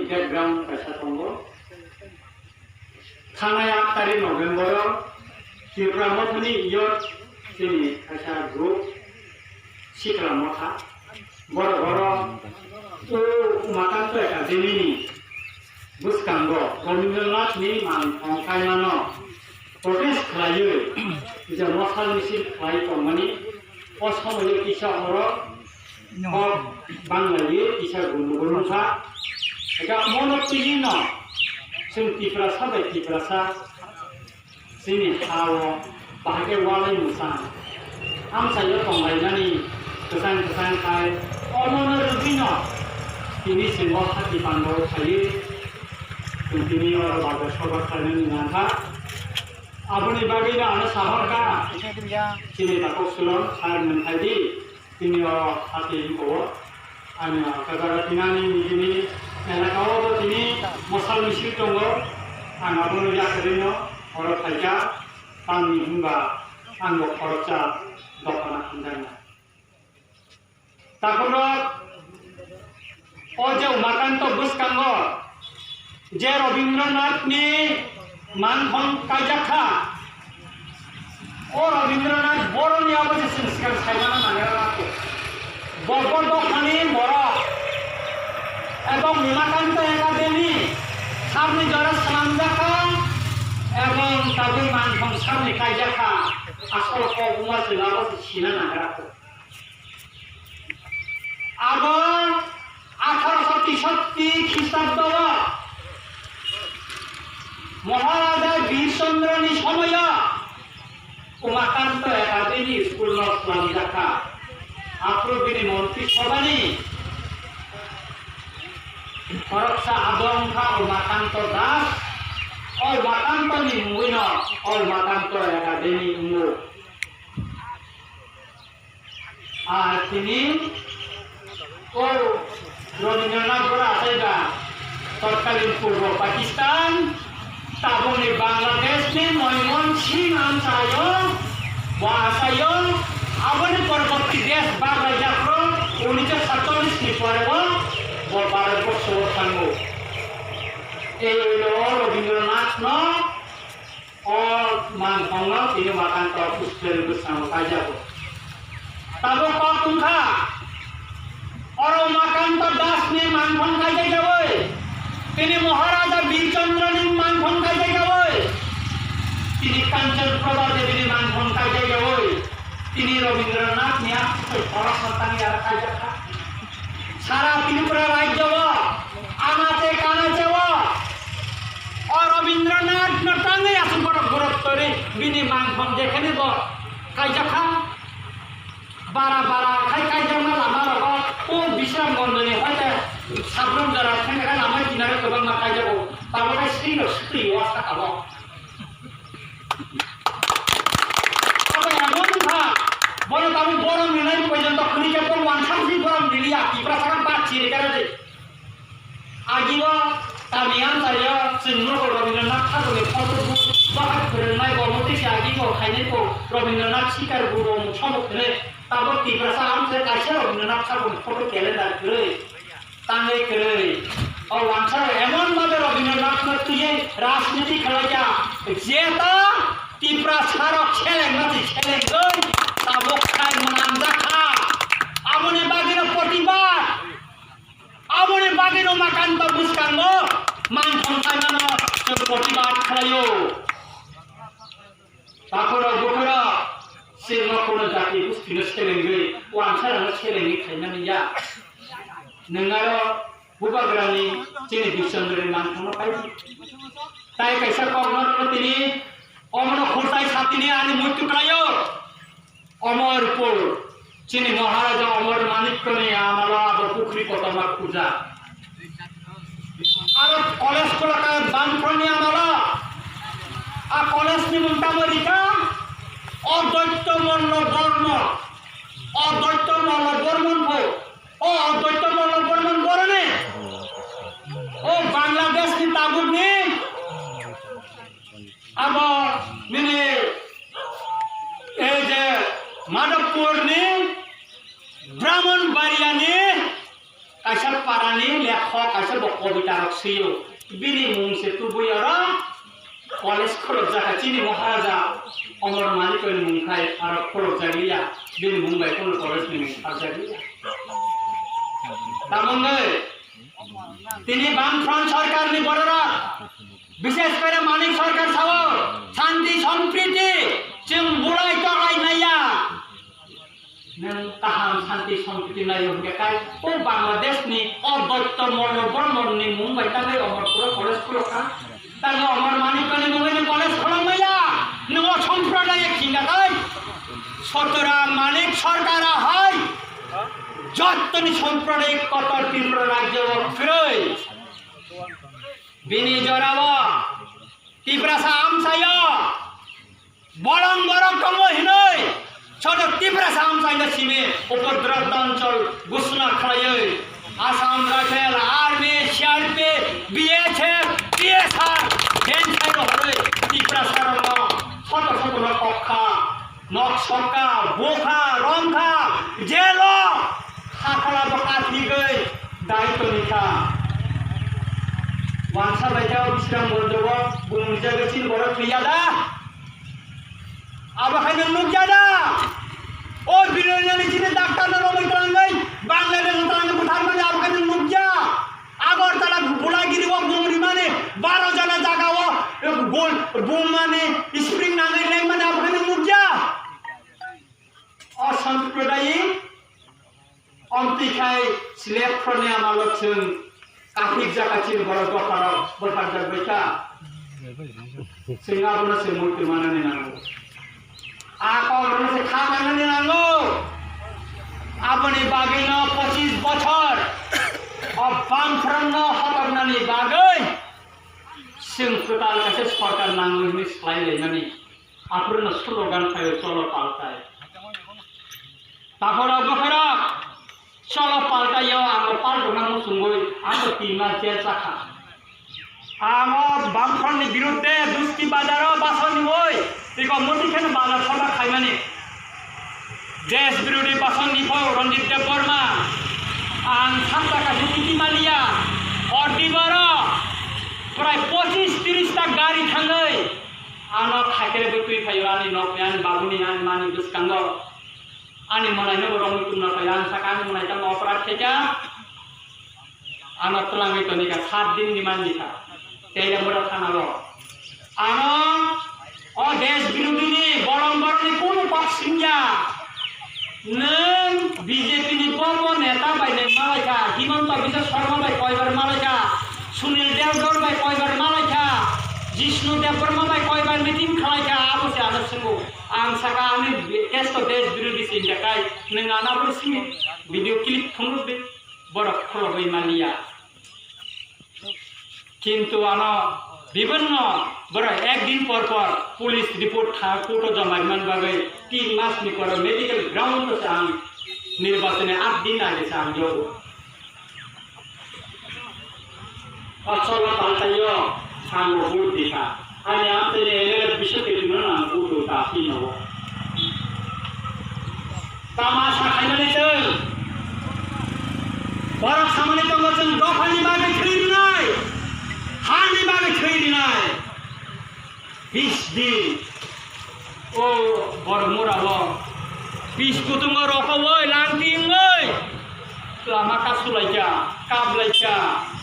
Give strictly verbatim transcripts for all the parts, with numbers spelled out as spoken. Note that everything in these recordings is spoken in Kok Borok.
Background kaisa tongo. Thangnai aat tarik November o Tripura Mothani youth chini kaisa group Sikla Motha. Borok oro o Umakanta Academy ni bwskango Rabindranath ni mangthong kaimano protest khlaiwi je mosal misil khlai tongmani o somoio kisa oro kok banglaiwi kisa gunu gunu kha. Eka mono twi no chwng Tiprasa bai Tiprasa chini ha-o bahai khe walai mwchang amchaio tonglainani kwchang kwchang khai omono rwgwino tini chwng o hati pandao phaiwi chwng tini oro bagwi sobar khlainani nangkha. Aboni bagwino ano sahorkha chini takhuk Sulon sir, nwng khai di. Tini o hati o ani o kajaga tinani nini elaka o bo tini mosal misil tongo. Ang abono yakarino oro phaikha, tamni hwnba ang bo khoroksa dophano hamjaknai. Takhorok o je Umakanto bwskango je Rabindranathni mangthong kaijak kha, o Rabindranath boroni abo se chwng swkang saimano nangya kha. Bo bo dophani borok ebong Umakanto Academy sabni jora swnamjak kha ebong tabuk mangthong sabni kaijak kha. Asol kok wngma chwng abo se sina nangya kha. Abo atharo teishotti Khristabdo o Maharaja Bir Chandra ni somoyo Umakanto Academy school no swnamjak kha. Aphuru bini montri sobhani khoroksa abo wngkha Umakanto Das. O Umakanto ni mungwi no o Umakanto Academy wngo. Ar tini o Rabindranath bora asai ba totkalin purbo Pakistan, tabukni Bangladesh ni Moymon Singh amchaio, bo asaio, aboni porborti desh bagraijak rok unisho satchollish ni pore o bo Bharat borso o thango. Ei o Rabindranath no O mangthongno tini Umakanto Puspel bwskango kaijago. Tabuk kok wngkha, oro Umakanto Das ni mangthong kaijak yaui, tini Maharaja Bir Chandra ni mangthong kaijak yaui, tini Kanchan Prabha Devi ni mangthong kaijak yaui, tini Rabindranath ni aswk khoroksa tangwi aro kaijak kha. Sara Tripura rajyo o anache kanache o o Rabindranath no tangwi aswk borok borok twi bini mangthong jekhene bo kaijak kha. Bara bara khai kaijakma lama rogo o Bishram Gonda ni hoite Sabram jora thangkhe lama kinaro kwbangma kaijago. Tabukhe srino swtwi o saka o. Abo emon wngkha, bono tabuk borom rinai porjonto khwlai khe bo wansuk si borom riliya, Tiprasa khe bachiri khe rwdi. Agibo tamni amchaio chwng nugo Rabindranath Thakurni photo bo bahai phwrwngnai bo, omo tei se agibo khainai bo Rabindranath sikar bo bo mung somok hwnwi tabuk Tiprasa amchai kaisa Rabindranath Thakurni photo calendar kwrwi. Tangwi kwrwi. O wansaro emon bhabe Rabindranathno twiwi rajniti khlaikha, jeta Tiprasarok selengma se selengwi tabuk khai mwnamjak kha. Aboni bagwino protibad, aboni bagwino Umakanto bwskango mangthong khaimano chwng protibad khlaio. Takhorok bukhorok chwngno kuno jati gustino selengwi, wansarano selengwi khaimani ya. Nwng aro bubagrani chini Bishondroni mangthangno paidi. Tai kaisa kokno tini omono khurtai satini ani muitu khlaio. Omorpur. Chini Maharaja Omor Manikyani amalo abo pukhri kotorma khurjak. Aro college khulakha Bamfront ni amalo. A college ni mung tamo rikha Advaitya Malla Bormon. Advaitya Malla Bormon pho. O Advaitya Malla Bormon boroni. O Bangladesh ni tabuk ni. Abo nini ei je Madhavpur ni Brahmanbaria ni kaisa Parani lekhok kaisa bo kobita rok swiyo. Bini mung se tubui oro college khulukjak kha, chini Maharaja Amar Manikni mung khai aro khulukjak liya. Bini mung bai kono college ni mung kharjak liya. Tamoni tini Bamfront sarkar ni borok rok, bishes kore Manik sarkar sao, shanti sampriti, chwng bulai toklai maya. Nwng kaham shanti sampriti nai hwnkhe kai o Bangladesh ni o Doitto Mollo Bormon ni mung bai tangwi Amarpur o college khulukha. Tangwi Amar Manikni mungwi ni college khuluk maya. Nwng o sampradaye khinga kai. Sutorang Manik sarkar hai jottoni sampradaye kotor Tripura rajyo o kwrwi. Bini jorao Tiprasa amchaio bolong borok tongo hinwi soto Tiprasa amchaino simi upodrop donchol gusna khlaiwi Assam Rifle, Army, C R P F, B S F, T S R, Gensaino hwnwi Tiprasa rokno soto sotono kokha. Nok sokha, bokha, romkha, jelo, hakhala bo kathigwi dai tonikha. Wansa bai khe o Bisram Gonjogo bumung jagwi chini borok thwiya da? Abo khaino nukya da? O bilonjani chini daktar no romwi twlangwi, Bangladesh no twlangwi butharmani abo khaino nukya? Agartala Bulagiri o bumrimani baro jona jaga o gol bumani spring nangwi lengmani abo khaino nukya. O Sampradayik omtwi khai slep phroni amalo chwng kaphik jaka chini borok dopharok bwtharjak bai kha. Chwng abono se muitu manani nango. A kokrokno se kha manani nango. Aboni bagwino pochis bochor o Bamfront no hotoknani bagwi chwng kwtal kaisa sorkar nango hinwi swlai laimani. Aphuru no slogan khaio cholo paltai. Takhorok bwkhairok cholo paltaio, ang paltokna muchungwi ang tin mas jail chakha. Ang o Bamfront ni birudde Dusti Bazar o basoni oi tiko muti kheno bazar sabha khaimani. Desh birodhi basoni pho Ranjit Debbarma ang sakta kaisa titi maliya. Ordibaro prai pochis tiris ta gari thangwi ano khaikere bwi twi phaio ani nokni ani babuni ani mani bwskango. Ani mwnaino bo romwi tongna phaio, ang saka ani mwnai tamo operat khaikha. Ano twlangwi tonikha, sat din ni manlikha. Tei le mura thana o. Ano o desh birodhi ni bolong borok ni kunu kok singya. Nwng B J P ni bo bo neta bai neng malaikha, Himanta Biswa Sarma bai koibar malaikha, Sunil Devgor bai koibar malaikha, Jishnu Debbarma bai koibar meeting khalaikha, abo se ano swngo. Ang saka ani case to desh birodhi singya kai, nwng ano abo simi video clip phunuk de, borok khulogwi maliya. Kintu ano bibinno borok ek din por por police report tha court o joma rimani bagwi tin mas ni pore medical ground o se ang nirbachoni aat din age se ang jogo. O cholo paltaio ang bo vote dikha. Ani amtani M L A bisa ke tino ang vote do ta pino. Tama sa khaimani chwng. Borok samani tongo chwng dophani bagwi thwi rinai, hani bagwi thwi rinai. Bis din o borok mura o bis kutungo rokowoi langti wngoi lama kasulaikha, kaplaikha,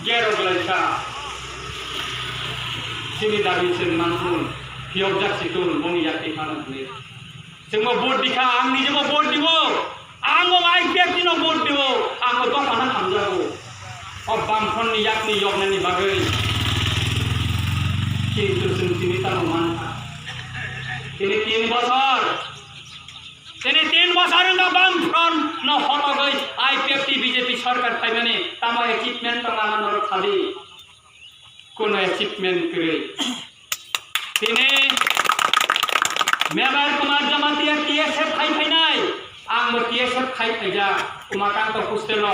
geroklaikha. Chini dabi chwng mankun, phiyokjak sikun, boni yakti phano hwnwi. Chwngbo vote dikha, ang nijebo vote dibo. Ang o I P F T no vote dibo. Ang o dophano hamjago. O Bamfront ni yakni yoknani bagwi. Kintu chwng tini tamo mankha. Tini tin bosor. Tini tin bosor wngkha Bamfront no hotogwi I P F T B J P sarkar phaimani tamo achievement tong ano norok sadi. Kono achievement kwrwi. Tini Mebar Kumar Jamatia T S F khai phainai, ang bo T S F khai phaijak, Umakanta hostel o.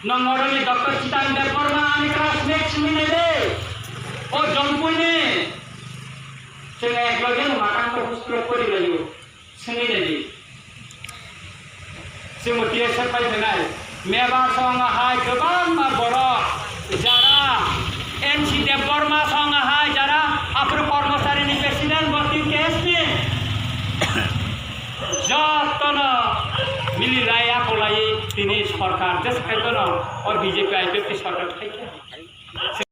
Nong oroni Doctor Chitan Debbarma ani classmate simi nai de. O Jongpui ni. Chwng ek loge Umakanta hostel o pori laio. Sini nai di. Chwng T S F pai phainai. Meba song hai kwbangma borok jara N C Debbarma song hai jara aphuru kormocharini president bo tin K S P jotono mili raya kolai tini sorkar jeskhai tono o B J P I P F T sorkar khaikha.